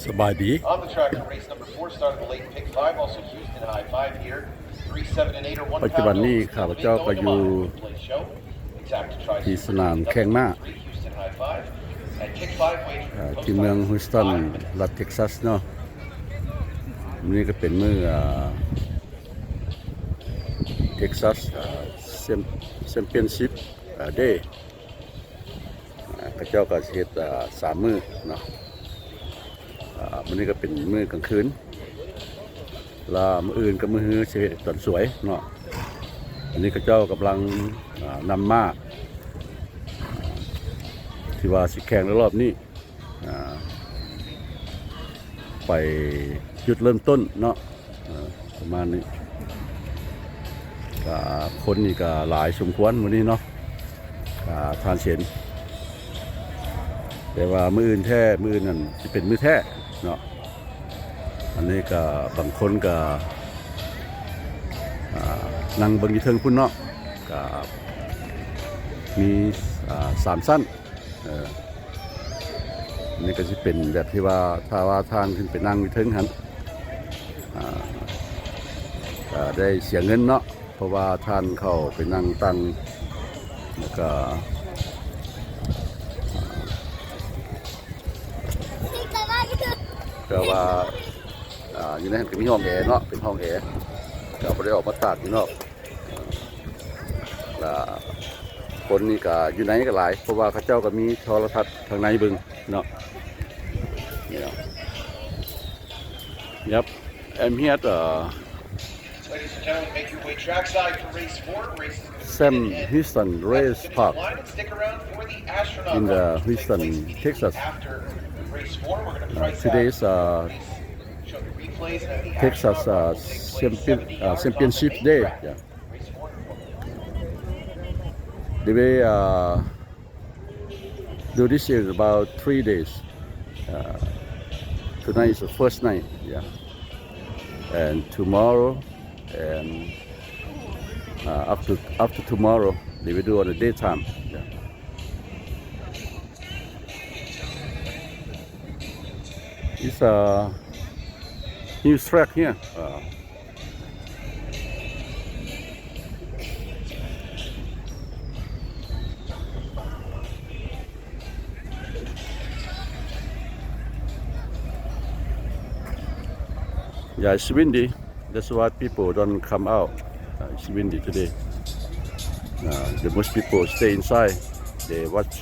ສະບາຍດີ. On the track for race number four, started the late pick five, also Houston High Five here. Three, seven, and eight are one. ປັດຈຸບັນນີ້ຂ້າພະເຈົ້າກໍຢູ່ທີ່ສະໜາມແຂ່ງມ້າ Houston High Five, and pick five waiting ເອີ່ ທີ່ເມືອງ Houston ລັດ Texas ເນາະ. ມື້ນີ້ກໍເປັນມື້ ເອີ່ Texas ເອີ່ Champ- Championship ເອີ່ Day. ອ່າ ເຂົາເຈົ້າກໍຊິເຮັດ ອ່າ ສາມມື້ເນາະ. ອ່າ ມື້ນີ້ກໍເປັນມື້ກາງຄືນ ລະມື້ອື່ນກັບມື້ຮືຊິເຮັດຕອນສວຍເນາະ. ອັນນີ້ເຂົາເຈົ້າກຳລັງ ອ່າ ນຳມ້າ ທີ່ວ່າຊິແຂ່ງໃນລອບນີ້ ອ່າ ໄປຈຸດເລີ່ມຕົ້ນເນາະ. ເອີ ປະມານນີ້ ກະຄົນນີ້ກະຫຼາຍສົມຄວນມື້ນີ້ເນາະ ກະທ່ານເຫັນ ແຕ່ວ່າມື້ອື່ນແທ້ ມື້ອື່ນນັ້ນຊິເປັນມື້ແທ້ເນາະ. ອັນນີ້ກະບາງຄົນກະ ອ່າ ນັ່ງເບິ່ງຢູ່ເທິງພຸ້ນເນາະ ກະມີ ອ່າ ສາມຊັ້ນ ເອີ ນີ້ກໍຊິເປັນແບບທີ່ວ່າ ຖ້າວ່າທ່ານຂຶ້ນໄປນັ່ງຢູ່ເທິງຫັ້ນ ອ່າ ກໍໄດ້ເສຍເງິນເນາະ ເພາະວ່າທ່ານເຂົ້າໄປນັ່ງຕັ່ງ ແລ້ວກໍ ແຕ່ວ່າ ອ່າ ຢູ່ໃນຫັ້ນກໍມີຫ້ອງແອເນາະ ເປັນຫ້ອງແອ ກໍບໍ່ໄດ້ອອກມາຕາກຢູ່ນອກ. ລະຄົນນີ້ກະຢູ່ໃນກະຫຼາຍ ເພາະວ່າເຂົາເຈົ້າກະມີໂທລະທັດທາງໃນເບິ່ງເນາະ. ນີ້ເນາະ Yep, I'm here at, uh, Sam Houston Race Park in the Houston, Texas. Uh, today is, uh, Texas, uh, champion- uh, Championship Day. Yeah. They will, uh, do this in about three days. Uh, tonight is the first night, yeah. And tomorrow, and, uh, after, after tomorrow, they will do on the daytime, yeah. It's a huge track here. Uh, Yeah, it's windy. That's why people don't come out. Uh, it's windy today. Uh, the most people stay inside. They watch,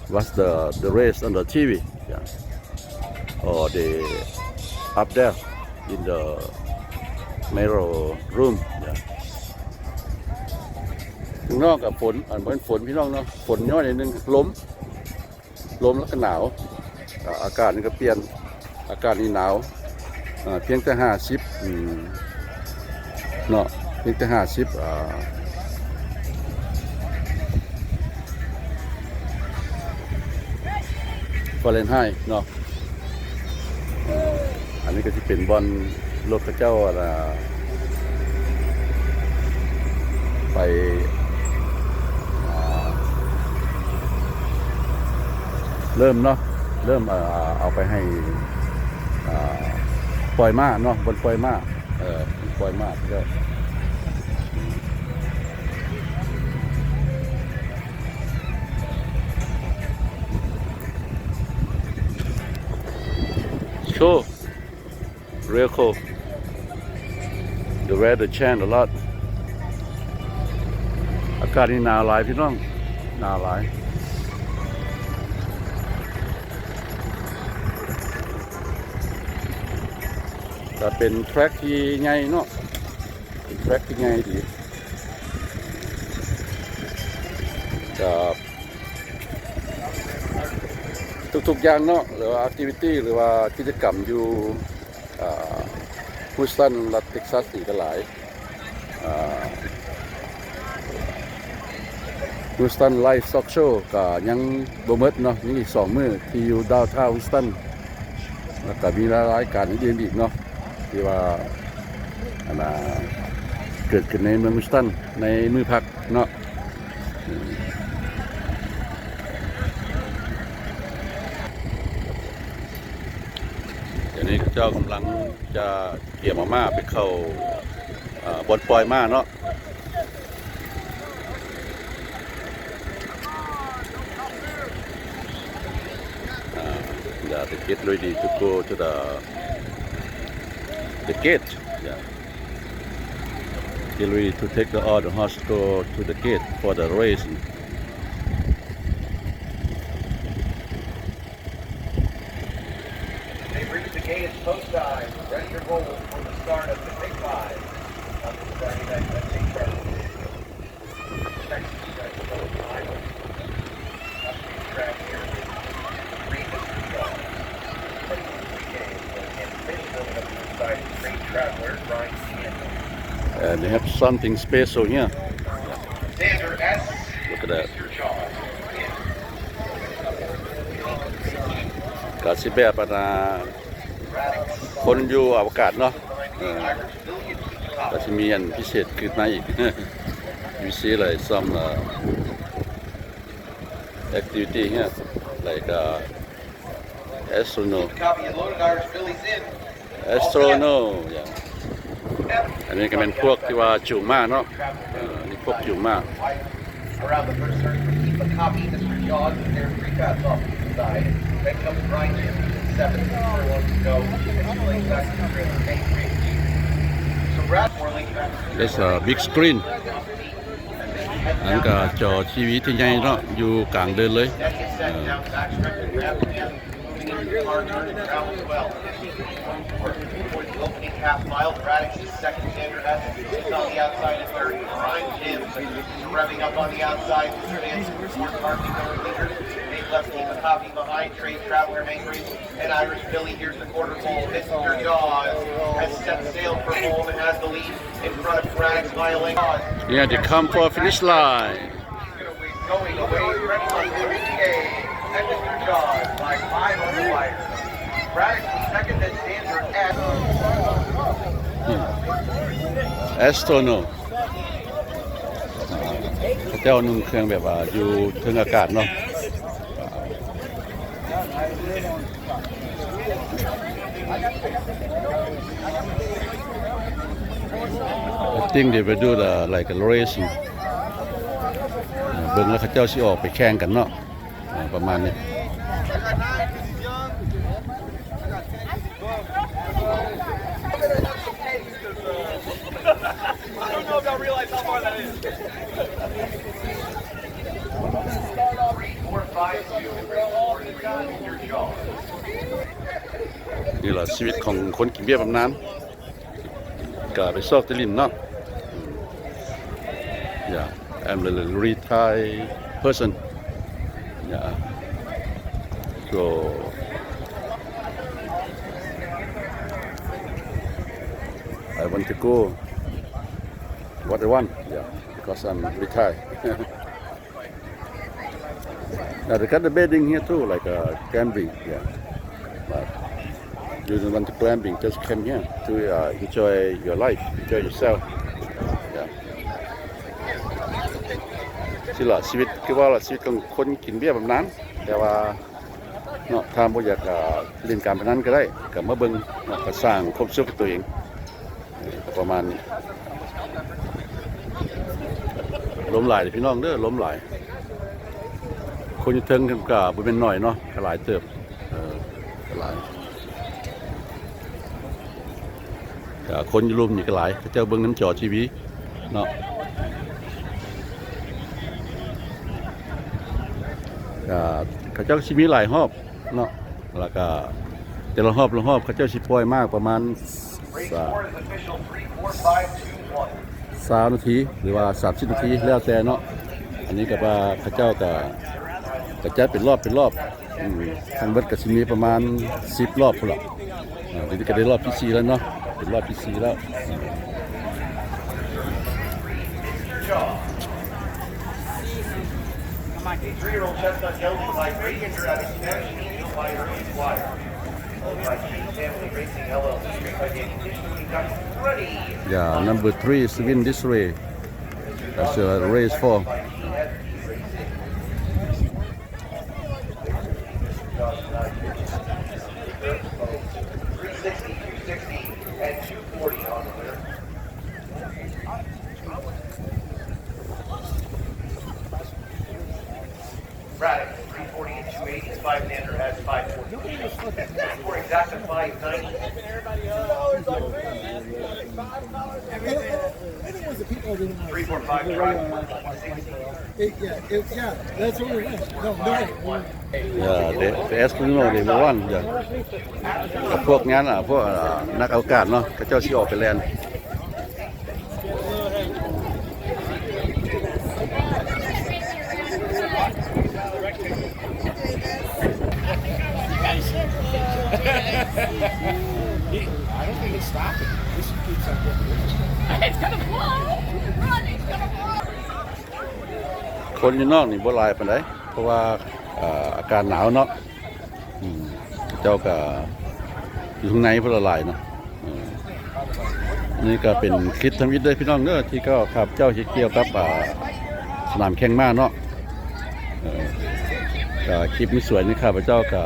watch the, the race on the T V. Yeah. Or they up there in the mirror room. Yeah. ຂ້າງນອກກະຝົນ ອັນບໍ່ແມ່ນຝົນ ພີ່ນ້ອງເນາະ ຝົນຍ້ອຍໜ້ອຍໜຶ່ງ ລົມ ລົມແລ້ວກະໜາວ ອາ ອາກາດນີ້ກະປ່ຽນ ອາກາດນີ້ໜາວ ອາ ພຽງແຕ່ຫ້າສິບ ອືມ ເນາະ ພຽງແຕ່ຫ້າສິບ ອາ ຟາເຣນໄຮເນາະ. ອັນນີ້ກະຊິເປັນບ່ອນລົດເຂົາເຈົ້າ ອັນນ່າ ໄປ ອ່າ ເລີ່ມເນາະ ເລີ່ມ ອ່າ ເອົາໄປໃຫ້ ອ່າ ປ່ອຍມ້າເນາະ ບ່ອນປ່ອຍມ້າ ເອີ ປ່ອຍມ້າເຂົາເຈົ້າ. So, real cold. The weather change a lot. ອາກາດນີ້ໜາວຫຼາຍ ພີ່ນ້ອງ ໜາວຫຼາຍ. ກະເປັນແທຣັກທີ່ໃຫຍ່ເນາະ ເປັນແທຣັກທີ່ໃຫຍ່ດີ ກະ ທຸກໆຢ່າງເນາະ ຫຼືວ່າ activity ຫຼືວ່າກິດຈະກຳຢູ່ ອ່າ Houston ລັດ Texas ນີ້ກະຫຼາຍ. ອ່າ Houston Livestock Show ກະຍັງບໍ່ໝົດເນາະ ຍັງອີກສອງມື້ທີ່ຢູ່ Downtown Houston ແລ້ວກະມີລາຍການອື່ນໆອີກເນາະ ທີ່ວ່າ ອັນນ່າ ເກີດຂຶ້ນໃນເມືອງ Houston ໃນມື້ພັກເນາະ. ອືມ. ນີ້ເຂົາເຈົ້າກຳລັງຈະກຽມເອົາມ້າໄປເຂົ້າ ເອີ ບ່ອນປ່ອຍມ້າເນາະ. ອ່າ yeah, they get ready to go to the, the gate. Yeah. Get ready to take the, all the horse go to the gate for the racing. They've reached the gate at Post Side, ready to roll for the start of the Big Five on this Friday night. And they have something special here. Look at that. ກະຊິແບບອັນນ່າ ຄົນຢູ່ອະວະກາດເນາະ. ເອີ ກະຊິມີອັນພິເສດຂຶ້ນມາອີກ. We see like some, uh, activity here, like, uh, astronaut. Astronaut, yeah. ອັນນີ້ກະແມ່ນພວກທີ່ວ່າຈູງມ້າເນາະ. ເອີ ອັນນີ້ພວກຈູງມ້າ. Around the first circuit, keep a copy, Mister Jaws is there, three fast off the inside. Then comes Brian Jim, seven, four, one to go. And two lanes back to the trailer, main range. So Brad, four lanes back to the trailer. That's a big screen. ນັ້ນກະຈໍທີວີທີ່ໃຫຍ່ເນາະ ຢູ່ກາງເດີ່ນເລີຍ. ເອີ Moving into the car turn and travel well. Towards the opening half mile, Braddock's his second, Xander has it. It's on the outside of third. Brian Jim revving up on the outside. Advancing towards Mark Miller leader. Eight left, keep a copy behind. Trade Traveler, Henry, and Irish Billy. Here's the quarter pole. Mister Jaws has set sail for home and has the lead in front of Braddock's Violin. Yeah, they come for a finish line. Going away, ready on three A, and Mister Jaws by five on the wire. Braddock was second, then Xander at Astronaut. ເຂົາເຈົ້ານຸ່ງເຄື່ອງແບບວ່າຢູ່ເທິງອາກາດເນາະ. I think they will do the, like, a racing. ເບິ່ງແລ້ວເຂົາເຈົ້າຊິອອກໄປແຂ່ງກັນເນາະ ເອີ ປະມານນີ້. I don't know if y'all realize how far that is. ນີ້ລະຊີວິດຂອງຄົນກິນເບຍບຳນານ ກະໄປຊອກແຕ່ຫຼິ້ນເນາະ. Yeah, I'm a retired person. Yeah. So I want to go what I want, yeah, because I'm retired. Yeah, they got the betting here too, like, uh, gambling, yeah. But you don't want to gambling, just come here to, uh, enjoy your life, enjoy yourself. Yeah. ຊີ້ລະ ຊີວິດ ຄືວ່າລະ ຊີວິດຂອງຄົນກິນເບຍບຳນານ ແຕ່ວ່າເນາະ ຖ້າບໍ່ຢາກ ອ່າ ຫຼິ້ນການພະນັນກໍໄດ້ ກໍມາເບິ່ງເນາະ ກໍສ້າງຄວາມສຸກໃຫ້ຕົວເອງ ເອີ ກໍປະມານນີ້. ລົມຫຼາຍເດີພີ່ນ້ອງເດີ ລົມຫຼາຍ. ຄົນຢູ່ເທິງກໍບໍ່ແມ່ນໜ້ອຍເນາະ ກໍຫຼາຍເຕີບ ເອີ ກໍຫຼາຍ. ກະຄົນຢູ່ລຸ່ມນີ້ກໍຫຼາຍ ເຂົາເຈົ້າເບິ່ງນຳຈໍທີວີເນາະ. ກະເຂົາເຈົ້າຊິມີຫຼາຍຮອບເນາະ ແລ້ວກະແຕ່ລະຮອບ ລະຮອບ ເຂົາເຈົ້າຊິປ່ອຍມ້າປະມານ ສາມ ຊາວນາທີ ຫຼືວ່າສາມສິບນາທີ ແລ້ວແຕ່ເນາະ. ອັນນີ້ກໍວ່າເຂົາເຈົ້າກໍ ກໍຈັດເປັນຮອບ ເປັນຮອບ ອືມ ທັງເບິດກໍຊິມີປະມານສິບຮອບພຸ້ນລະ. ອ່າ ດຽວນີ້ກໍໄດ້ຮອບທີສີ່ແລ້ວເນາະ ເປັນຮອບທີສີ່ແລ້ວ. Yeah, number three is win this way. That's, uh, race four. Three forty and two eighty, five Xander has five forty. We're exact at five ninety. Three four five drive, one sixty. Yeah, the, the astronaut number one, yeah. ກັບພວກງານ ອ່າ ພວກ ອ່າ ນັກອະວະກາດເນາະ ເຂົາເຈົ້າຊິອອກໄປແລ່ນ. He, I don't think it's stopping. This keeps on going. It's gonna blow. Run, it's gonna blow. ຄົນຢູ່ນອກນີ້ບໍ່ຫຼາຍປານໃດ ເພາະວ່າ ເອີ ອາກາດໜາວເນາະ. ອືມ ເຂົາເຈົ້າກະຢູ່ຂ້າງໃນພຸ້ນລະຫຼາຍເນາະ. ເອີ ນີ້ກະເປັນຄລິບທຳອິດເດີພີ່ນ້ອງເດີ ທີ່ກໍຂ້າພະເຈົ້າເຮັດກ່ຽວກັບ ອ່າ ສະໜາມແຂ່ງມ້າເນາະ. ເອີ ກະຄລິບມັນສວຍນີ້ ຂ້າພະເຈົ້າກະ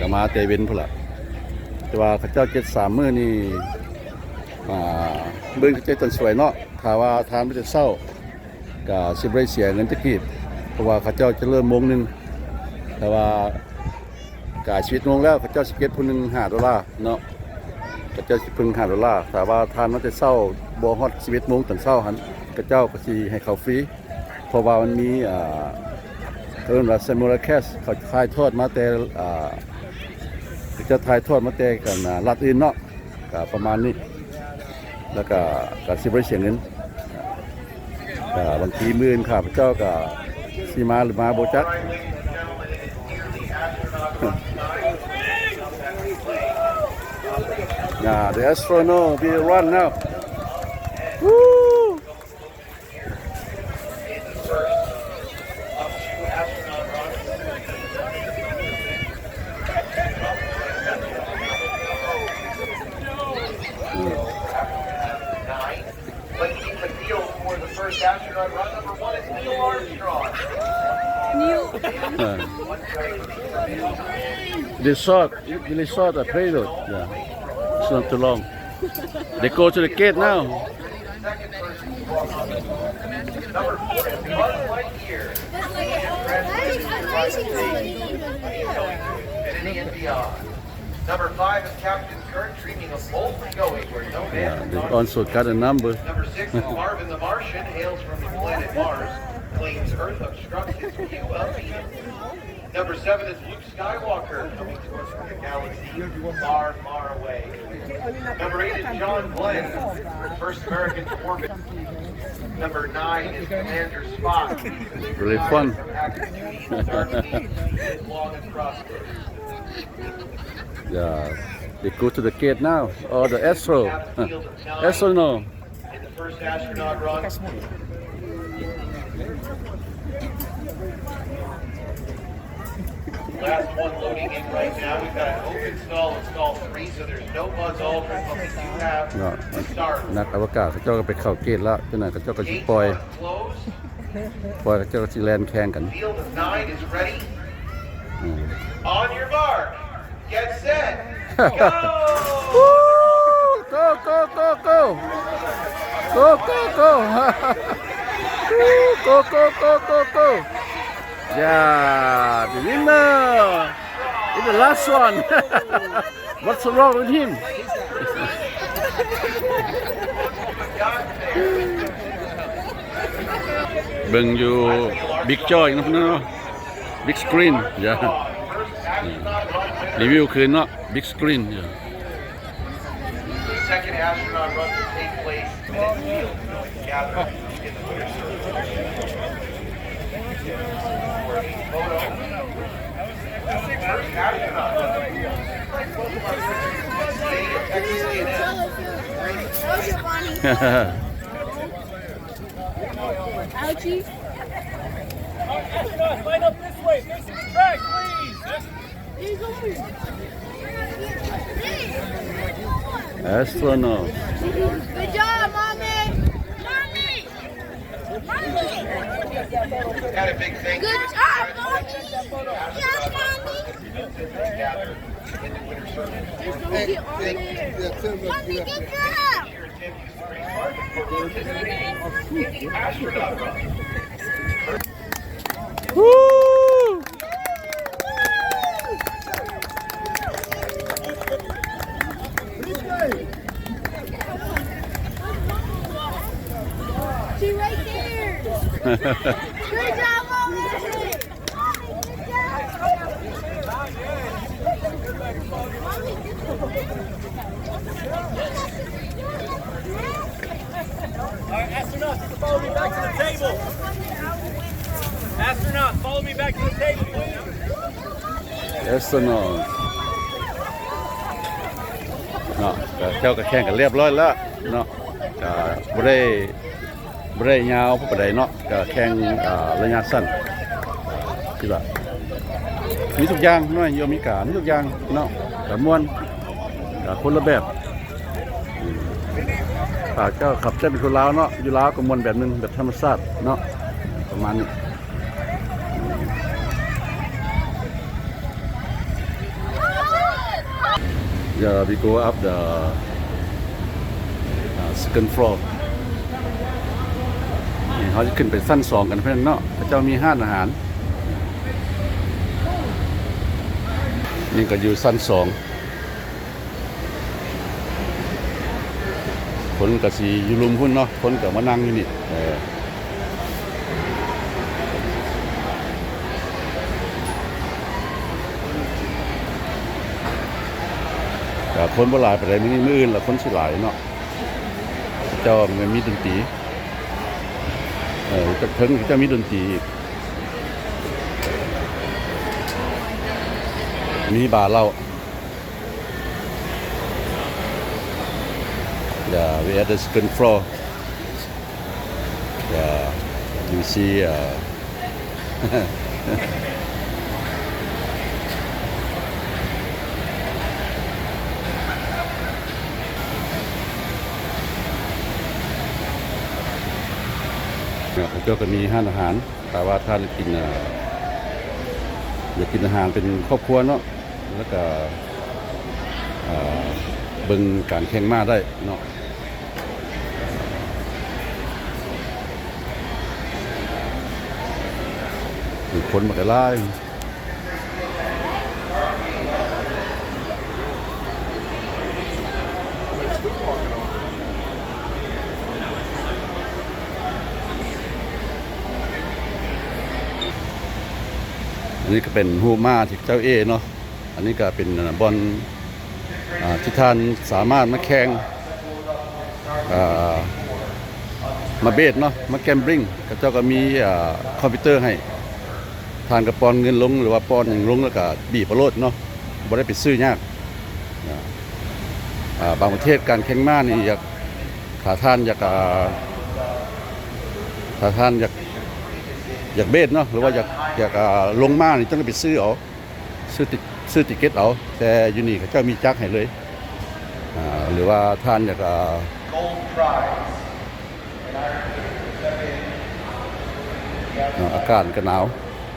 ກະມາແຕ່ເວັນພຸ້ນລະ ແຕ່ວ່າເຂົາເຈົ້າຈັດສາມມື້ນີ້ ອ່າ ເບິ່ງເຂົາເຈົ້າຈັດສວຍເນາະ. ຖ້າວ່າທ່ານມາແຕ່ເຊົ້າ ກະຊິບໍ່ໄດ້ເສຍເງິນຈັກກີບ ເພາະວ່າເຂົາເຈົ້າຈະເລີ່ມໂມງໜຶ່ງ ແຕ່ວ່າກະສິບເອັດໂມງແລ້ວ ເຂົາເຈົ້າຊິເກັບຜູ້ໜຶ່ງຫ້າໂດລາເນາະ ເຂົາເຈົ້າຊິເພິ່ງຫ້າໂດລາ. ຖ້າວ່າທ່ານມາແຕ່ເຊົ້າ ບໍ່ຮອດສິບເອັດໂມງຕອນເຊົ້າຫັ້ນ ເຂົາເຈົ້າກໍຊິໃຫ້ເຂົ້າຟຣີ ເພາະວ່າມັນມີ ອ່າ ເຂົາເອີ້ນວ່າ simulcast ເຂົາຖ່າຍທອດມາແຕ່ ອ່າ ເຂົາເຈົ້າຖ່າຍທອດມາແຕ່ກັນ ອ່າ ລັດອື່ນເນາະ ກະປະມານນີ້ ແລ້ວກະ ກະຊິບໍ່ໄດ້ເສຍເງິນ. ກະບາງທີມື້ອື່ນຂ້າພະເຈົ້າກະຊິມາຫຼືບໍ່ມາບໍ່ຈັກ. Yeah, the astronaut will run now. Woo! Neil. They short, really short, I played it. Yeah. It's not too long. They go to the gate now. Number five is Captain Kirk, dreaming of boldly going where no man has gone before. Yeah, they also got a number. Number six is Marvin the Martian, hails from the planet Mars, claims Earth obstructs his view of Venus. Number seven is Luke Skywalker, coming to us from a galaxy far, far away. Number eight is John Glenn, first American to orbit. Number nine is Commander Spock. Really fun. From active duty in the dark seas, long and prosperous. Yeah, they go to the gate now. Oh, the Astro. Astro, no. And the first astronaut run. Last one loading in right now. We've got an open stall in stall three, so there's no Buzz Aldrin, but we do have a start. ນັກອະວະກາດເຂົາເຈົ້າກໍໄປເຂົ້າເກດແລ້ວ ຈັ່ງນັ້ນເຂົາເຈົ້າກໍຊິປ່ອຍ Gates are closed. ປ່ອຍ ເຂົາເຈົ້າກໍຊິແລ່ນແຂ່ງກັນ. Field of nine is ready. ອືມ On your mark. Get set. Go! Go, go, go, go. Go, go, go. Go, go, go, go, go. Yeah, the winner. It's the last one. What's wrong with him? ເບິ່ງຢູ່ Big Joy ນຳເນາະ. Big screen, yeah. ຣີວິວຄືນເນາະ big screen, yeah. The second astronaut run will take place in a field known as Gathering in the winter circle. For the photo, first astronaut run. Texas A and M. Ouchie. Astronaut, line up this way, facing the track, please. Astronaut. Good job, Mommy. Mommy. Mommy. Got a big thing. Good job, Mommy. Yes, Mommy. Mommy, get on there. Mommy, good job. Astronaut. Woo! She right there. Good job, Mommy. All right, astronauts, you can follow me back to the table. Astronauts, follow me back to the table, please. Astronauts ເນາະ ກໍເຈົ້າກໍແຂ່ງກັນລຽບຮ້ອຍແລ້ວເນາະ ກໍບໍ່ໄດ້ ບໍ່ໄດ້ຍາວປານໃດເນາະ ກໍແຂ່ງ ອ່າ ໄລຍະສັ້ນ ທີ່ວ່າມີທຸກຢ່າງເນາະ ຢູ່ອາເມລິກາມີທຸກຢ່າງເນາະ ກໍມ່ວນ ກໍຄົນລະແບບ ອືມ ຖ້າເຈົ້າຂັບເປັນຄົນລາວເນາະ ຢູ່ລາວກໍມ່ວນແບບໜຶ່ງ ແບບທຳມະຊາດເນາະ ປະມານນີ້. Yeah, we go up the, uh, second floor. ນີ້ເຮົາຈະຂຶ້ນໄປຊັ້ນສອງກັນເພິ່ນເນາະ ເຂົາເຈົ້າມີຮ້ານອາຫານ. ນີ້ກໍຢູ່ຊັ້ນສອງ. ຄົນກໍຊິຢູ່ລຸ່ມພຸ້ນເນາະ ຄົນກໍມານັ່ງຢູ່ນີ້ ເອີ ກໍຄົນບໍ່ຫຼາຍປານໃດມື້ນີ້ ມື້ອື່ນລະຄົນຊິຫຼາຍເນາະ ເຈົ້າມັນມີດົນຕີ ເອີ ເທິງເຈົ້າມີດົນຕີອີກ ມີບາເຫຼົ້າ. Yeah, we at the second floor. Yeah, you see, uh, ເຂົາເຈົ້າກໍມີຮ້ານອາຫານ ຖ້າວ່າທ່ານກິນ ເອີ ຢາກກິນອາຫານເປັນຄອບຄົວເນາະ ແລ້ວກະ ເອີ ເບິ່ງການແຂ່ງມ້າໄດ້ເນາະ ມີຄົນບັກຫຼາຍ. ອັນນີ້ກໍເປັນຮູບມ້າທີ່ເຈົ້າເອເນາະ ອັນນີ້ກໍເປັນບ່ອນ ອ່າ ທີ່ທ່ານສາມາດມາແຂ່ງ ອ່າ ມາເບດເນາະ ມາແກມບລິງ ເຂົາເຈົ້າກໍມີ ອ່າ ຄອມພິວເຕີໃຫ້ ທ່ານກໍປ້ອນເງິນລົງ ຫຼືວ່າປ້ອນຫຍັງລົງ ແລ້ວກໍບີບເອົາໂລດເນາະ ບໍ່ໄດ້ໄປຊື້ຍາກ. ອ່າ ບາງປະເທດການແຂ່ງມ້ານີ້ ຢາກ ຖ້າທ່ານຢາກ ອ່າ ຖ້າທ່ານຢາກ ຢາກເບດເນາະ ຫຼືວ່າຢາກ ຢາກ ອ່າ ລົງມ້ານີ້ ຕ້ອງໄປຊື້ເອົາ ຊື້ຕິ ຊື້ຕິເກັດເອົາ ແຕ່ຢູ່ນີ້ເຂົາເຈົ້າມີຈັກໃຫ້ເລີຍ ອ່າ ຫຼືວ່າທ່ານຢາກ ອ່າ ເນາະ ອາກາດກໍໜາວ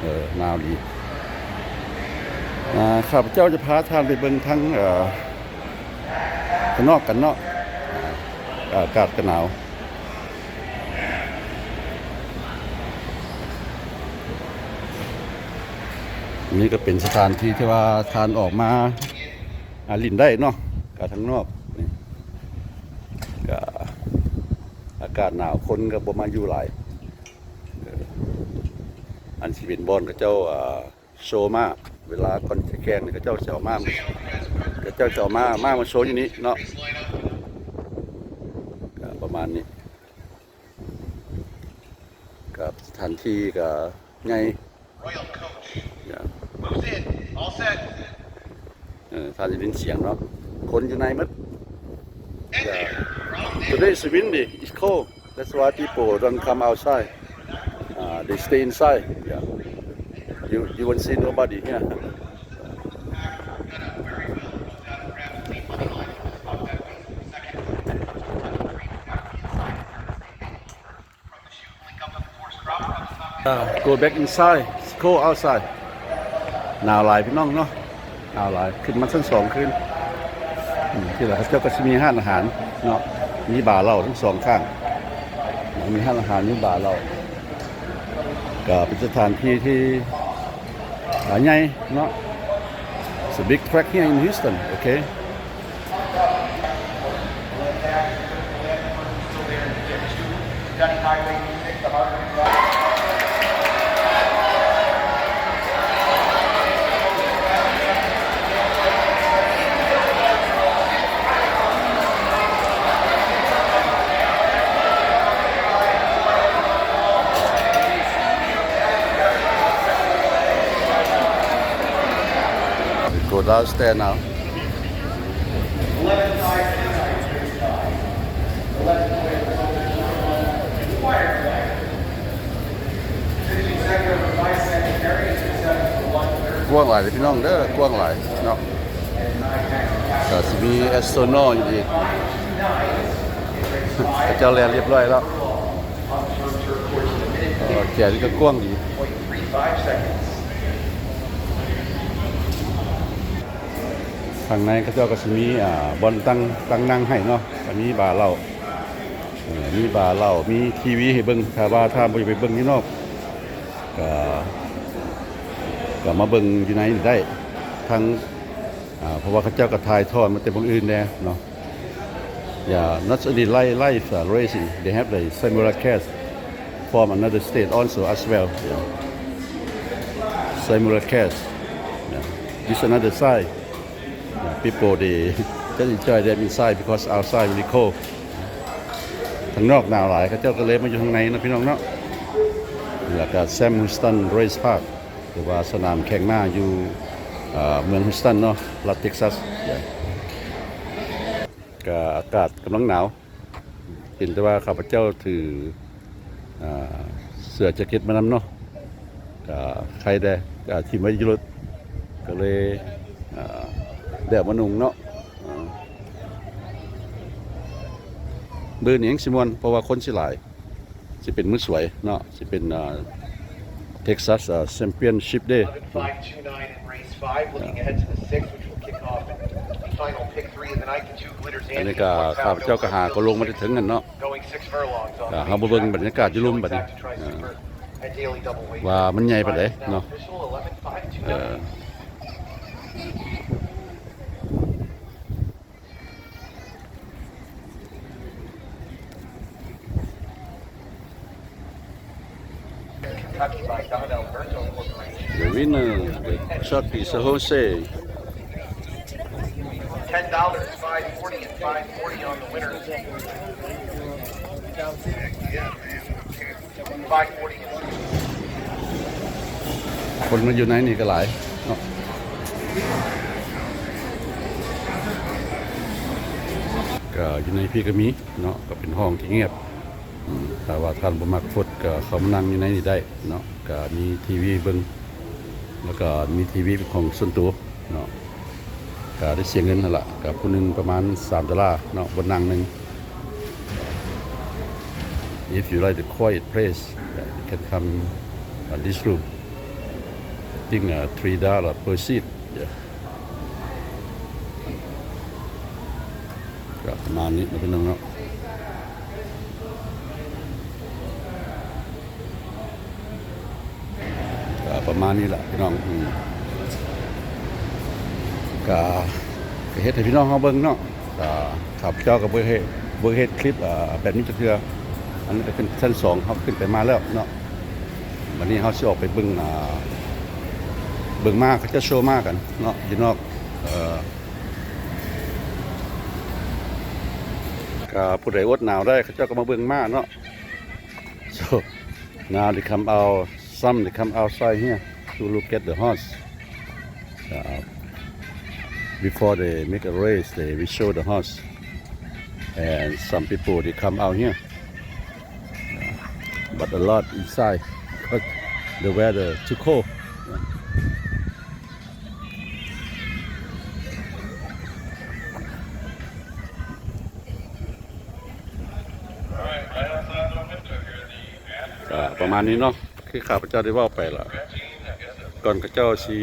ເອີ ໜາວດີ. ອ່າ ຂ້າພະເຈົ້າຈະພາທ່ານໄປເບິ່ງທາງ ເອີ ຂ້າງນອກກັນເນາະ ອາກາດກໍໜາວ. ນີ້ກໍເປັນສະຖານທີ່ທີ່ວ່າທ່ານອອກມາ ອາ ຫຼິ້ນໄດ້ເນາະ ກະທາງນອກນີ້ ກະອາກາດໜາວ ຄົນກໍບໍ່ມາຢູ່ຫຼາຍ. ເອີ ອັນຊິເປັນບ່ອນເຂົາເຈົ້າ ອ່າ ໂຊມ້າ ເວລາກ່ອນຊິແຂ່ງນີ້ ເຂົາເຈົ້າຊິເອົາມ້າ ເຂົາເຈົ້າຊິເອົາມ້າ ມ້າມາໂຊຢູ່ນີ້ເນາະ ກະປະມານນີ້ ກະສະຖານທີ່ກະໃຫຍ່. Royal coach moves in. All set. ເອີ ທ່ານໄດ້ຍິນສຽງເນາະ ຄົນຢູ່ໃນໝົດ. Today is windy, it's cold. That's why people don't come outside. Uh, they stay inside. Yeah. You, you won't see nobody here. Uh, go back inside. It's cold outside. ໜາວຫຼາຍພີ່ນ້ອງເນາະ. ໜາວຫຼາຍ ຂຶ້ນມາຊັ້ນສອງຄືນ. ອືມ ທີ່ລະເຂົາເຈົ້າກໍຊິມີຮ້ານອາຫານເນາະ ມີບາເຫຼົ້າທັງສອງຂ້າງ ມີຮ້ານອາຫານ ມີບາເຫຼົ້າ. ກໍເປັນສະຖານທີ່ທີ່ ອ່າ ໃຫຍ່ເນາະ. It's a big track here in Houston, okay? Go downstairs now. Fifty-second request and carry to seven one thirty. ກວ້າງຫຼາຍເດີພີ່ນ້ອງເດີ ກວ້າງຫຼາຍເນາະ. ກໍຊິມີແອັດສະໂຕຣນໍຢູ່ອີກ ເຂົາເຈົ້າແລ່ນລຽບຮ້ອຍແລ້ວ. ແກນີ້ກໍກວ້າງດີ. ຂ້າງໃນເຂົາເຈົ້າກໍຊິມີ ອ່າ ບ່ອນຕັ້ງ ຕັ້ງນັ່ງໃຫ້ເນາະ ກໍມີບາເຫຼົ້າ ເອີ ມີບາເຫຼົ້າ ມີທີວີໃຫ້ເບິ່ງ. ຖ້າວ່າທ່ານບໍ່ຢາກໄປເບິ່ງຢູ່ນອກ ກໍ ກໍມາເບິ່ງຢູ່ໃນນີ້ໄດ້ ທັງ ອ່າ ເພາະວ່າເຂົາເຈົ້າກໍຖ່າຍທອດມາແຕ່ໝ່ອງອື່ນແດ່ເນາະ. Yeah, not only live, live, uh, racing, they have the simulcast from another state also as well. Yeah. Simulcast. Yeah. This another side. Yeah, people, they just enjoy them inside because outside very cold. ຂ້າງນອກໜາວຫຼາຍ ເຂົາເຈົ້າກໍເລີຍມາຢູ່ຂ້າງໃນເນາະ ພີ່ນ້ອງເນາະ. ແລ້ວກໍ Sam Houston Race Park ຫຼືວ່າສະໜາມແຂ່ງມ້າຢູ່ ເອີ ເມືອງ Houston ເນາະ ລັດ Texas. ກໍອາກາດກຳລັງໜາວ ເຫັນແຕ່ວ່າຂ້າພະເຈົ້າຖື ອ່າ ເສື້ອແຈເກັດມານຳເນາະ ກໍໄຄແດ່ ກໍຖິ້ມໄວ້ຢູ່ລົດ ກໍເລີຍ ອ່າ ໄດ້ເອົາມານຸ່ງເນາະ. ອ່າ ມື້ນີ້ແຮ່ງຊິມ່ວນ ເພາະວ່າຄົນຊິຫຼາຍ ຊິເປັນມື້ສວຍເນາະ ຊິເປັນ ອ່າ Texas ອ່າ Championship Day. Eleven five two nine in race five, looking ahead to the sixth, which will kick off in the final pick three of the night. The two leaders, ອັນນີ້ກໍ Anthony Portal, ຂ້າພະເຈົ້າກໍຫາກໍລົງມາແຕ່ເທິງຫັ້ນເນາະ. Going six furlongs on ກໍເຮົາມາເບິ່ງບັນຍາກາດຢູ່ລຸ່ມບັດນີ້ Bill Fox to try to convert at daily double weight. ວ່າມັນໃຫຍ່ປານໃດເນາະ. Final official, eleven five two nine. ເອີ The winner, the Chucky San Jose. Ten dollars, five forty and five forty on the winner. ຄົນມາຢູ່ໃນນີ້ກໍຫຼາຍເນາະ ກໍຢູ່ໃນພີ້ກໍມີເນາະ ກໍເປັນຫ້ອງທີ່ງຽບ. ອືມ ຖ້າວ່າທ່ານບໍ່ມັກຟົດກໍເຂົ້າມານັ່ງຢູ່ໃນນີ້ໄດ້ເນາະ ກໍມີທີວີເບິ່ງ ແລ້ວກໍມີທີວີເປັນຂອງສ່ວນຕົວເນາະ. ກໍໄດ້ເສຍເງິນຫັ້ນລະ ກໍຜູ້ໜຶ່ງປະມານສາມໂດລາເນາະ ບ່ອນນັ່ງໜຶ່ງ. If you like the quiet place, yeah, you can come on this room. I think, uh, three dollar per seat. Yeah. ກໍປະມານນີ້ເນາະ ພີ່ນ້ອງເນາະ. ກໍປະມານນີ້ລະພີ່ນ້ອງ ອືມ ກໍ ກໍເຮັດໃຫ້ພີ່ນ້ອງເຮົາເບິ່ງເນາະ. ກໍຂ້າພະເຈົ້າກໍບໍ່ເຮັດ ບໍ່ເຮັດຄລິບ ເອີ ແບບນີ້ຈັກເທື່ອ. ອັນນີ້ກໍຂຶ້ນຊັ້ນສອງ ເຮົາຂຶ້ນໄປມາແລ້ວເນາະ. ບັດນີ້ເຮົາຊິອອກໄປເບິ່ງ ອ່າ ເບິ່ງມ້າ ເຂົາເຈົ້າໂຊມ້າກັນເນາະ ຢູ່ນອກ ເອີ ກໍຜູ້ໃດອົດໜາວໄດ້ ເຂົາເຈົ້າກໍມາເບິ່ງມ້າເນາະ. So now they come out, some they come outside here to look at the horse. Uh, before they make a race, they will show the horse. And some people, they come out here. Uh, but a lot inside because the weather too cold. ກໍປະມານນີ້ເນາະ ຄືຂ້າພະເຈົ້າໄດ້ເວົ້າໄປລະ ກ່ອນເຂົາເຈົ້າຊິ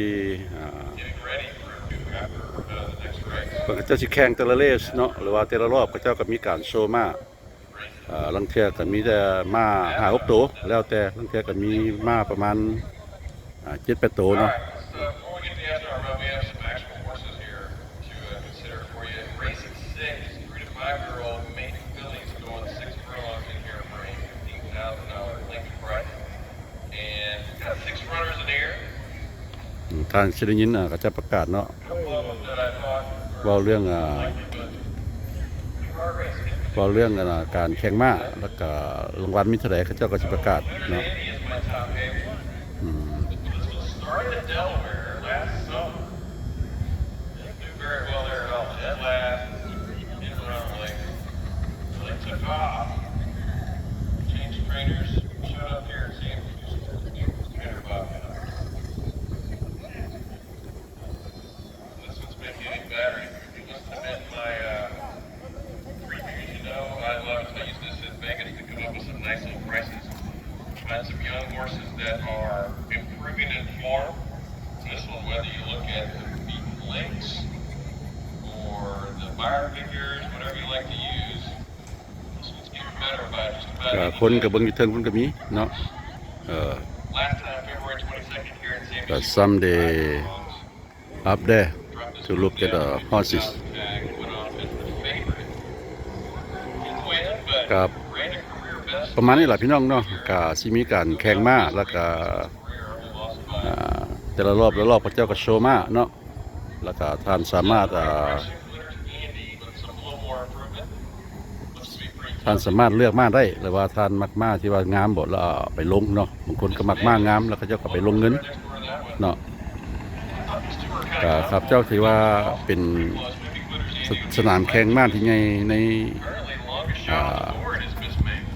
ອ່າ ກ່ອນເຂົາເຈົ້າຊິແຂ່ງແຕ່ລະເລສເນາະ ຫຼືວ່າແຕ່ລະລອບ ເຂົາເຈົ້າກໍມີການໂຊມ້າ. ເອີ ລາງເທື່ອກໍມີແຕ່ມ້າຫ້າຫົກໂຕ ແລ້ວແຕ່ ລາງເທື່ອກໍມີມ້າປະມານ ອ່າ ເຈັດແປດໂຕເນາະ. All right, so before we get to the S R M, we have some actual horses here to, uh, consider for you. Race six, three to five year old maiden fillies going six furlongs in here for a fifteen thousand dollar blanket price. And got six runners in here. ອືມ ທ່ານຊິໄດ້ຍິນ ເອີ ເຂົາເຈົ້າປະກາດເນາະ Couple of them that I thought were ເວົ້າເລື່ອງ ອ່າ likely, but we are racing. ເວົ້າເລື່ອງ ອ່າ ການແຂ່ງມ້າ ແລ້ວກະລາງວັນມີເທົ່າໃດ ເຂົາເຈົ້າກໍຊິປະກາດເນາະ. Andy is my top favorite. ອືມ This one started at Delaware last summer. Didn't do very well there at all. Dead last, didn't run late. So they took off. Changed trainers. Showed up here and seen trainer Bob. This one's been getting better. He must have been my, uh, previews, you know. I love, I use this in Vegas to come up with some nice little prices. Find some young horses that are improving in form. This one, whether you look at the beaten links or the Beyer figures, whatever you like to use, this one's getting better by just about ກໍ any ຄົນກໍເບິ່ງຢູ່ເທິງພຸ້ນກໍມີເນາະ. ເອີ Last time, February twenty-second here in San ກໍ Diego. Someday up there to look at the horses. ກໍປະມານນີ້ລະພີ່ນ້ອງເນາະ ກໍຊິມີການແຂ່ງມ້າ ແລ້ວກໍ ອ່າ ແຕ່ລະລອບ ລະລອບເຂົາເຈົ້າກໍໂຊມ້າເນາະ ແລ້ວກໍທ່ານສາມາດ ອ່າ ທ່ານສາມາດເລືອກມ້າໄດ້ ຫຼືວ່າທ່ານມັກມ້າທີ່ວ່າງາມບໍ່ ແລ້ວເອົາໄປລົງເນາະ. ບາງຄົນກໍມັກມ້າງາມ ແລ້ວເຂົາເຈົ້າກໍໄປລົງເງິນເນາະ. ກໍຂ້າພະເຈົ້າຖືວ່າເປັນ ສະ ສະໜາມແຂ່ງມ້າທີ່ໃຫຍ່ໃນ ອ່າ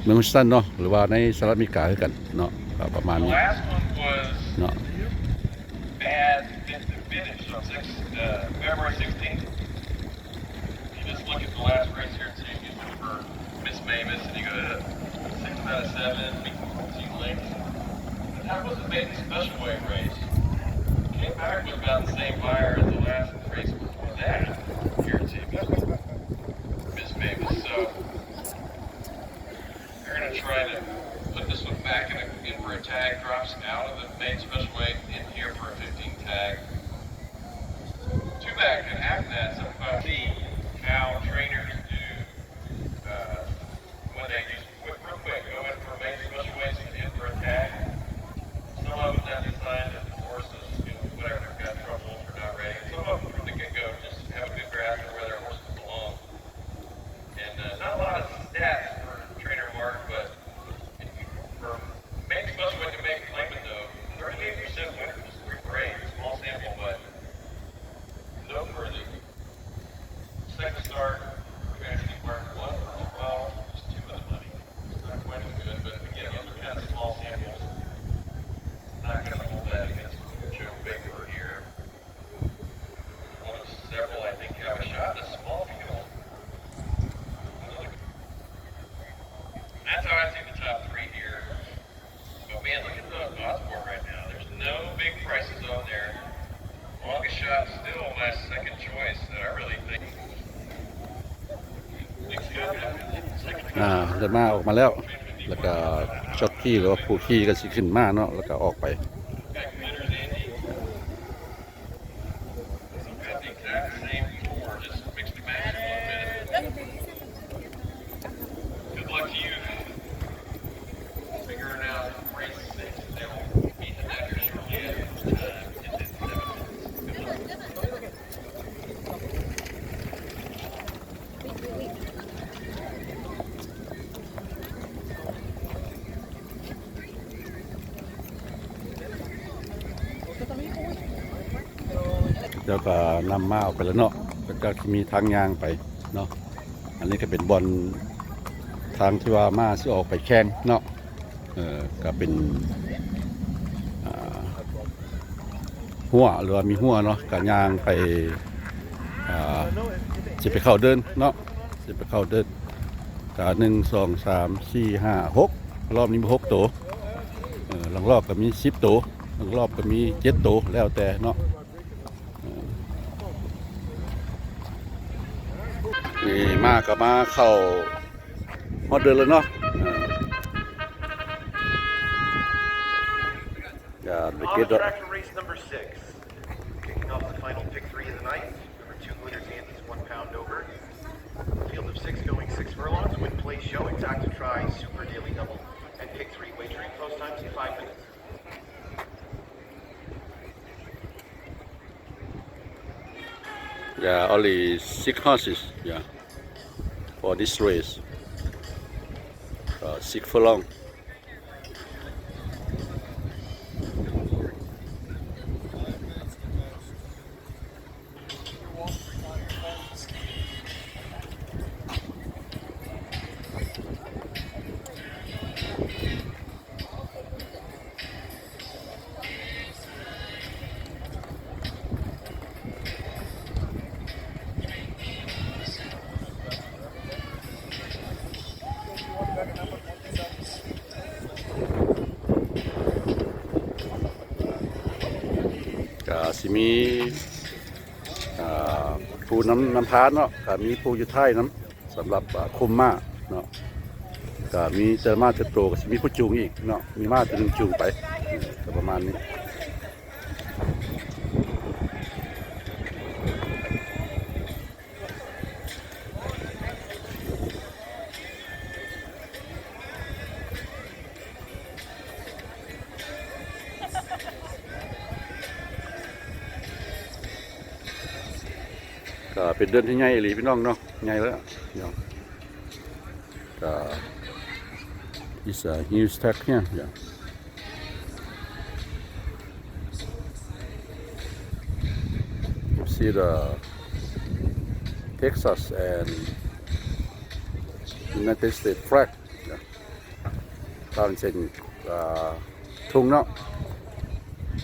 ເມືອງ Houston ເນາະ ຫຼືວ່າໃນສະຫະລັດອາເມລິກາຄືກັນເນາະ. ກໍປະມານນີ້ເນາະ. Bad finish on six, uh, February sixteenth. You just look at the last race here and see if you look for Miss Mavis, and you go, "Ugh, six out of seven, we can see links." But that was a big special weight race. Came back with about the same Beyer as the last race before that. Here, see, Miss Mavis. So, They're gonna try to put this one back in, a, in for a tag. Drops out of the main special weight, in here for a fifteen tag. Two back, and after that, seventy-five. See how trainers do, uh, when they just quick, real quick, go in for a main special weight and in for a tag. Some of them that design that the horses, you know, whatever, got trouble or not ready. Some of them from the get-go just have a good grasp of where their horses belong. And, uh, not a lot of stats for trainer Mark, but for main special weight to make claiming though, thirty-eight percent winners, pretty great, small sample, but noteworthy. Second start, we actually marked one for twelve, just two of the money. It's not quite as good, but again, those are kind of small samples. Not gonna hold that against Joe Baker here. One of several, I think, have a shot. A small field. That's how I see the top three here. But man, look at the Osborne right now. There's no big prices on there. Longest shot still my second choice, and I really think ອ່າ ໄດ້ມ້າອອກມາແລ້ວ ແລ້ວກໍຈັອກກີ້ ຫຼືວ່າຜູ້ຂີ່ກໍຊິຂຶ້ນມ້າເນາະ ແລ້ວກໍອອກໄປ. Good luck to you. Figuring out race six, they will be the next year. ເຈົ້າກໍນຳມ້າອອກໄປແລ້ວເນາະ ແລ້ວກໍມີທາງຍ່າງໄປເນາະ. ອັນນີ້ກໍເປັນບ່ອນທາງທີ່ວ່າມ້າຊິອອກໄປແຂ່ງເນາະ. ເອີ ກໍເປັນ ອ່າ ຮົ້ວ ຫຼືວ່າມີຮົ້ວເນາະ ກໍຍ່າງໄປ ອ່າ ຊິໄປເຂົ້າເດີ່ນເນາະ ຊິໄປເຂົ້າເດີ່ນ. ກໍ ໜຶ່ງ ສອງ ສາມ ສີ່ ຫ້າ ຫົກ ລອບນີ້ມີຫົກໂຕ. ເອີ ລາງລອບກໍມີສິບໂຕ ລາງລອບກໍມີເຈັດໂຕ ແລ້ວແຕ່ເນາະ. ນີ້ມາກໍມາເຂົ້າ ຮອດເດີນແລ້ວເນາະ. ອ່າ ຢ່າໄປເກັດດອກ. On track for race number six. Kicking off the final pick three of the night. Number two, Glitter Candies, one pound over. Field of six going six furlongs with play show, Exacta Tri, Super Daily Double, and pick three. Wagering post times, five minutes. ອ່າ only six horses, yeah, for this race. Uh, six furlong. ກະຊິມີ ອ່າ ຜູ້ນຳ ນຳພາເນາະ ກະມີຜູ້ຢູ່ທ້າຍນຳ ສຳລັບ ອ່າ ຄຸມມ້າເນາະ. ກະມີແຕ່ມ້າແຕ່ໂຕ ກະຊິມີຜູ້ຈູງອີກເນາະ ມີມ້າໂຕໜຶ່ງຈູງໄປ ກະປະມານນີ້. ກະເປັນເດີ່ນທີ່ໃຫຍ່ອີ່ຫຼີພີ່ນ້ອງເນາະ ໃຫຍ່ແລ້ວພີ່ນ້ອງ. ກະ it's a huge track here, yeah. You see the Texas and United States flag, yeah. ທາງເສັ້ນ ອ່າ ທຸງເນາະ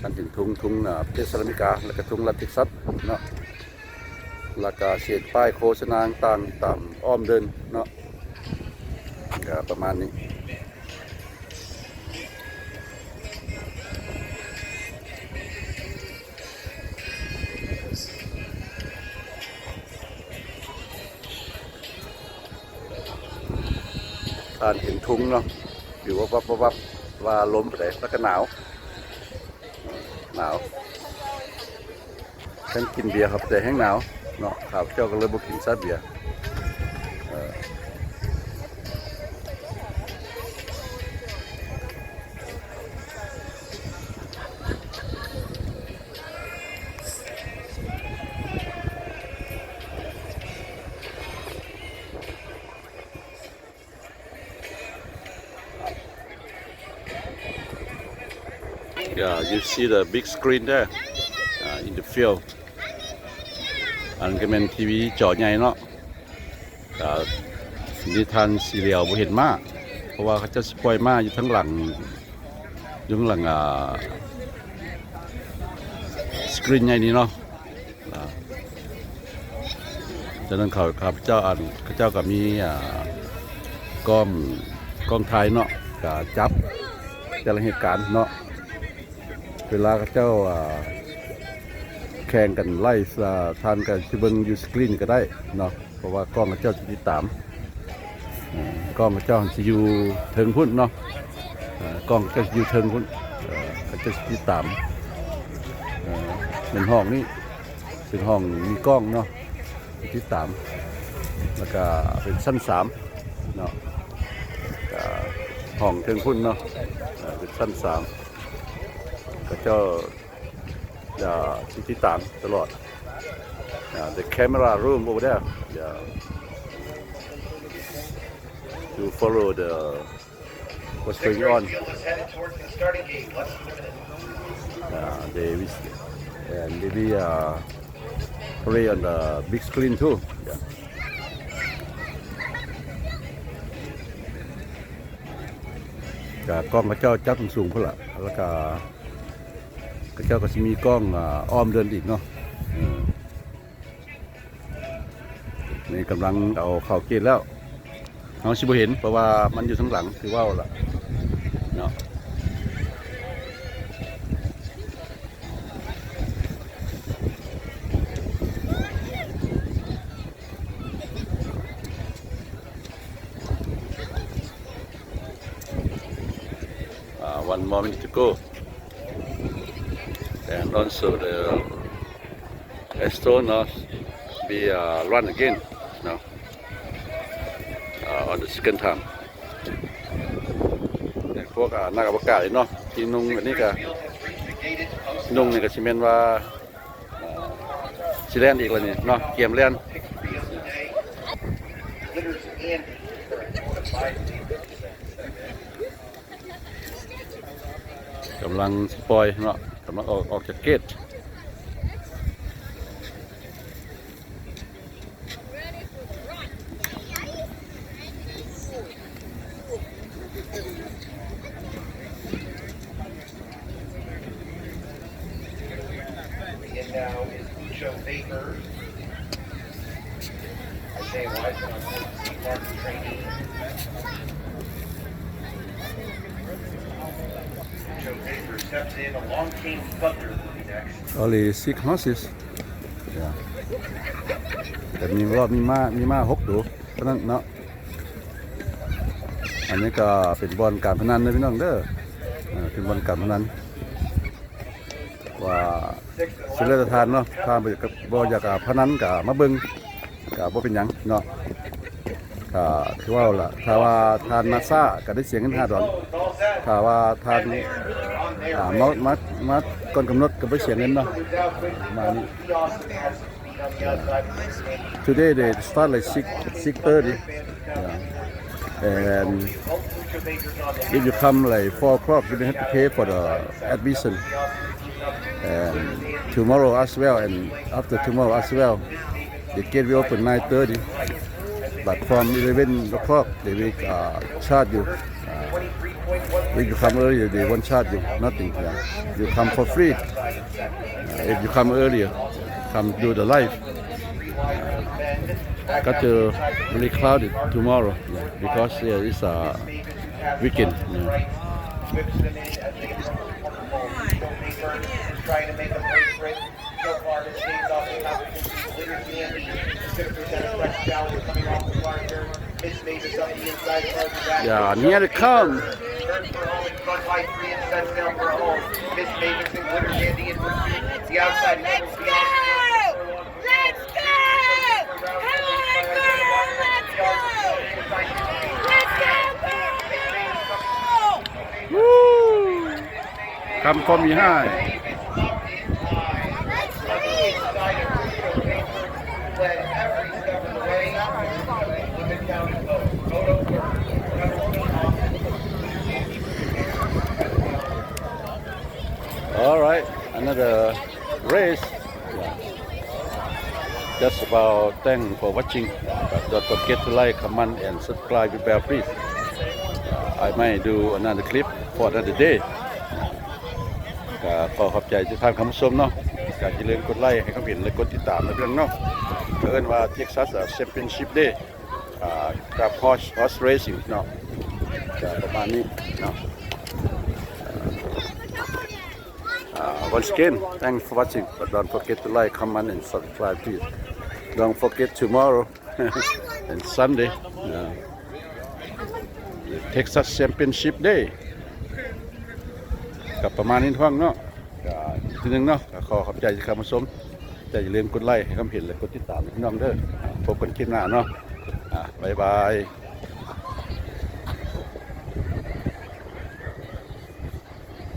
ທາງເສັ້ນທຸງ ທຸງ ອ່າ ປະເທດສະຫະລັດອາເມລິກາ ແລ້ວກະທຸງລັດເທັກຊັສເນາະ. ແລ້ວກະເສຍປ້າຍໂຄສະນາຕ່າງໆ ຕາມອ້ອມເດີ່ນເນາະ ກະປະມານນີ້. ທ່ານເຫັນທຸງເນາະ ຢູ່ວັບໆໆ ວ່າລົມປານໃດ ແລ້ວກະໜາວ ໜາວ. ແຮ່ງກິນເບຍເຂົ້າໄປແຕ່ແຮ່ງໜາວເນາະ ຂ້າພະເຈົ້າກະເລີຍບໍ່ກິນຊາເບຍ ເອີ. Yeah, you see the big screen there, uh, in the field. ອັນກະແມ່ນທີວີຈໍໃຫຍ່ເນາະ ກະນີ້ທ່ານຊິຫຼຽວບໍ່ເຫັນມ້າ ເພາະວ່າເຂົາເຈົ້າຊິປ່ອຍມ້າຢູ່ທາງຫຼັງ ຢູ່ທາງຫຼັງ ອ່າ ສະກຣີນໃຫຍ່ນີ້ເນາະ. ອ່າ ຈາກນັ້ນເຂົາ ຂ້າພະເຈົ້າ ອັນ ເຂົາເຈົ້າກະມີ ອ່າ ກ້ອງ ກ້ອງຖ່າຍເນາະ ກະຈັບແຕ່ລະເຫດການເນາະ ເວລາເຂົາເຈົ້າ ອ່າ ແຂ່ງກັນໄລ່ ອ່າ ທ່ານກະຊິເບິ່ງຢູ່ສະກຣີນກະໄດ້ເນາະ ເພາະວ່າກ້ອງເຂົາເຈົ້າຊິຕິດຕາມ ເອີ ກ້ອງເຂົາເຈົ້າຊິຢູ່ເທິງພຸ້ນເນາະ ເອີ ກ້ອງເຂົາເຈົ້າຊິຢູ່ເທິງພຸ້ນ ເອີ ເຂົາເຈົ້າຊິຕິດຕາມ ເອີ ເປັນຫ້ອງນີ້ ເປັນຫ້ອງມີກ້ອງເນາະ ຕິດຕາມ ແລ້ວກະເປັນຊັ້ນສາມເນາະ ກະຫ້ອງເທິງພຸ້ນເນາະ ເປັນຊັ້ນສາມ ເຂົາເຈົ້າ ເອີ ຊິຕິດຕາມຕະຫຼອດ ເອີ the camera room over there, yeah, to follow the what's going on. Uh, they will, and maybe, uh, play on the big screen too. Yeah. ກະກ້ອງເຂົາເຈົ້າຈັບສູງໆ ພຸ້ນລະ ແລ້ວກະເຂົາເຈົ້າກະຊິມີກ້ອງ ອ່າ ອ້ອມເດີ່ນອີກເນາະ ເອີ. ນີ້ກຳລັງເອົາເຂົ້າເກດແລ້ວ ເຮົາຊິບໍ່ເຫັນ ເພາະວ່າມັນຢູ່ທາງຫຼັງ ຄືເວົ້າລະເນາະ. One more minute to go. And also the Astronauts be, uh, run again, no? Uh, on the second time. ພວກ ອ່າ ນັກອະວະກາດເນາະ ທີ່ນຸ່ງອັນນີ້ກະ ນຸ່ງນີ້ກະຊິແມ່ນວ່າ ອ່າ ຊິແລ່ນອີກແລ້ວນີ້ເນາະ ກຽມແລ່ນ. ກຳລັງຊິປ່ອຍເນາະ ກຳລັງອອກ ອອກຈາກເກດ. Only six horses. Yeah. ແຕ່ມີ ມີມ້າ ມີມ້າຫົກໂຕເທົ່ານັ້ນເນາະ. ອັນນີ້ກໍເປັນບ່ອນການພະນັນເດີພີ່ນ້ອງເດີ ເປັນບ່ອນການພະນັນ ວ່າສຸດແລ້ວແຕ່ທ່ານເນາະ ຖ້າບໍ່ຢາກ ບໍ່ຢາກ ອ່າ ພະນັນກໍມາເບິ່ງ ກໍບໍ່ເປັນຫຍັງເນາະ. ກໍຄືເວົ້າລະ ຖ້າວ່າທ່ານມາຊ້າກໍໄດ້ເສຍເງິນຫ້າດອນ ຖ້າວ່າທ່ານ ອ່າ ມາ ມາ ມາກ່ອນກຳນົດກໍບໍ່ເສຍເງິນເນາະ ປະມານນີ້. Today they start like six, six thirty. Yeah. And if you come like four o'clock, you don't have to pay for the admission. And tomorrow as well, and after tomorrow as well, the gate will open nine thirty. But from eleven o'clock, they will, uh, charge you. Uh, if you come earlier, they won't charge you nothing. Yeah. You come for free. Uh, if you come earlier, come do the live. Uh, got to really crowded tomorrow, yeah, because, yeah, it's a weekend. Yeah. Yeah, and here they come. Let's go! Let's go! Come on, girl! Let's go! Let's go, girl! Woo! Come from behind. All right, another race. Yeah. Just about, thanks for watching. But don't forget to like, comment and subscribe the bell, please. Uh, I might do another clip for another day. ກໍຂໍຂອບໃຈທຸກທ່ານເຂົ້າມາຊົມເນາະ ກໍຢ່າລືມກົດໄລ້ໃຫ້ຄວາມເຫັນ ແລະ ກົດຕິດຕາມນະພີ່ນ້ອງເນາະ. ເອີ້ນວ່າ Texas Championship Day ອ່າ ກັບ Horse, Horse Racing ເນາະ ກໍປະມານນີ້ເນາະ. Uh, once again, thanks for watching, but don't forget to like, comment and subscribe, please. Don't forget tomorrow and Sunday, uh, Texas Championship Day. ກໍປະມານນີ້ທ່ານເນາະ ກໍອີກທີໜຶ່ງເນາະ ກໍຂໍຂອບໃຈທີ່ເຂົ້າມາຊົມ ແຕ່ຢ່າລືມກົດໄລ້ໃຫ້ຄວາມເຫັນ ແລະ ກົດຕິດຕາມນະພີ່ນ້ອງເດີ. ພົບກັນຄລິບໜ້າເນາະ ອ່າ ບາຍບາຍ.